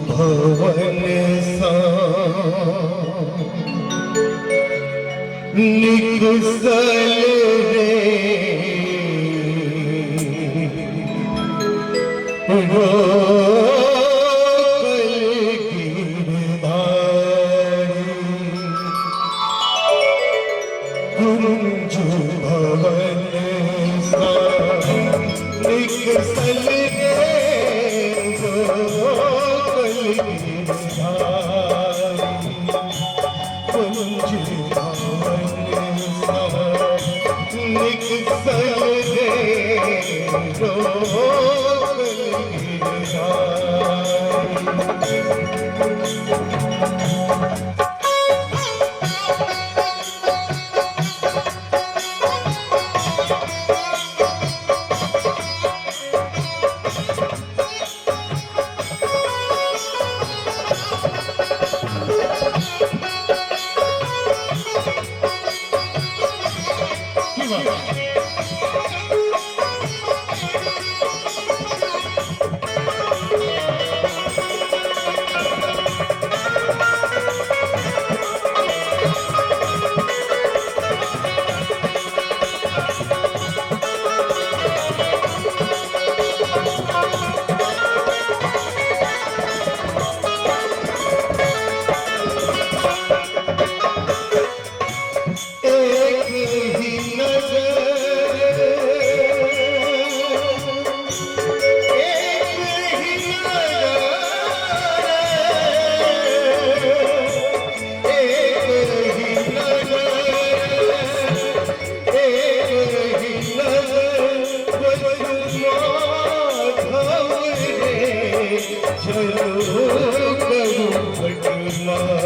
भवन सा निकसल रे रोकल गिरधारी। कुंज भवन सा निकसल रे रोकल गिरधारी। कुंज भवन सा निकसल रे रोकल गिरधारी। की बात? एक ही नगर, एक ही नगर, एक ही नगर, एक ही नगर बसु माधव रे, चलो करू भटमारी।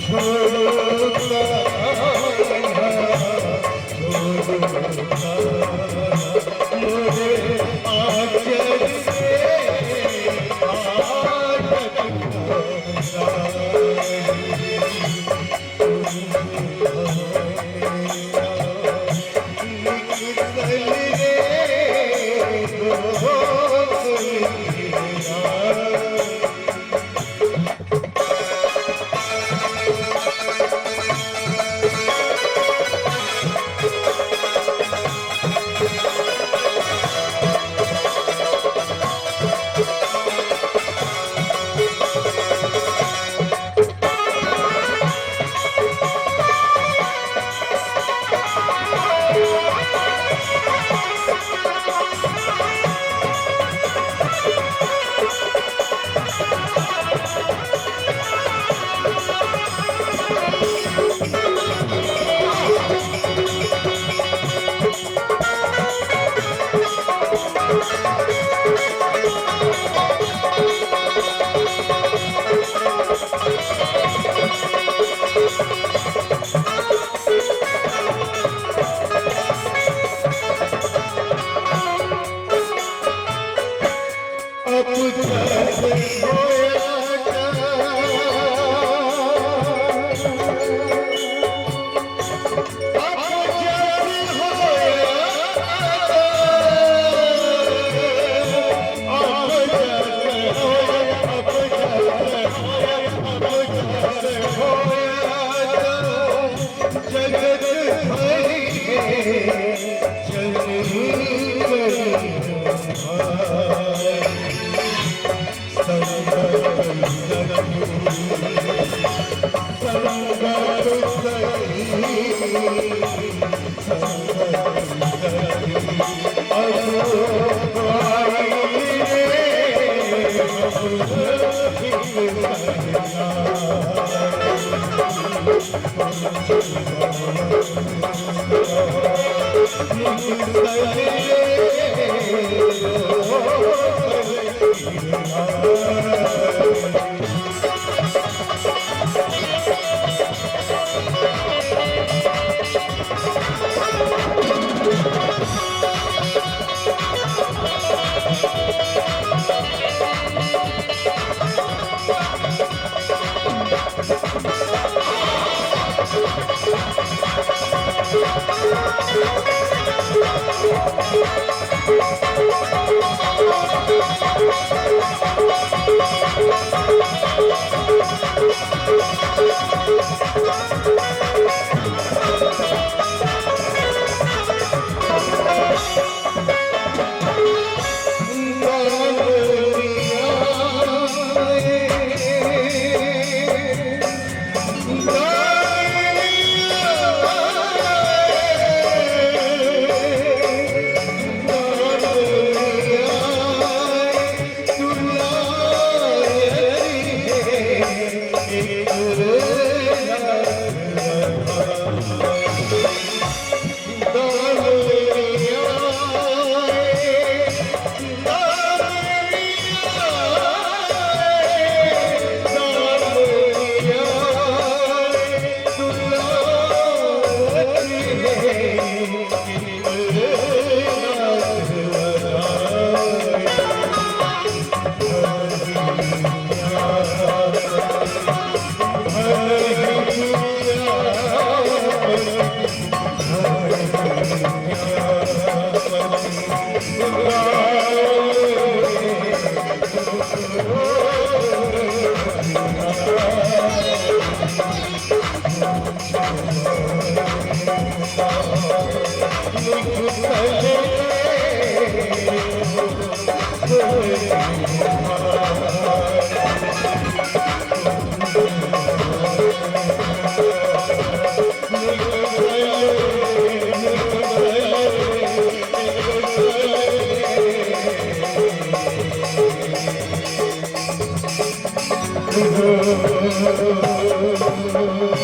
छोड़ो मोरे आचल से निकल रे गोकुल। अब जग होया अब जग होया अब जग होया अब जग होया अब जग होया जगत भरी जननी संगत सखी संगत सखी अब आई रे Oh,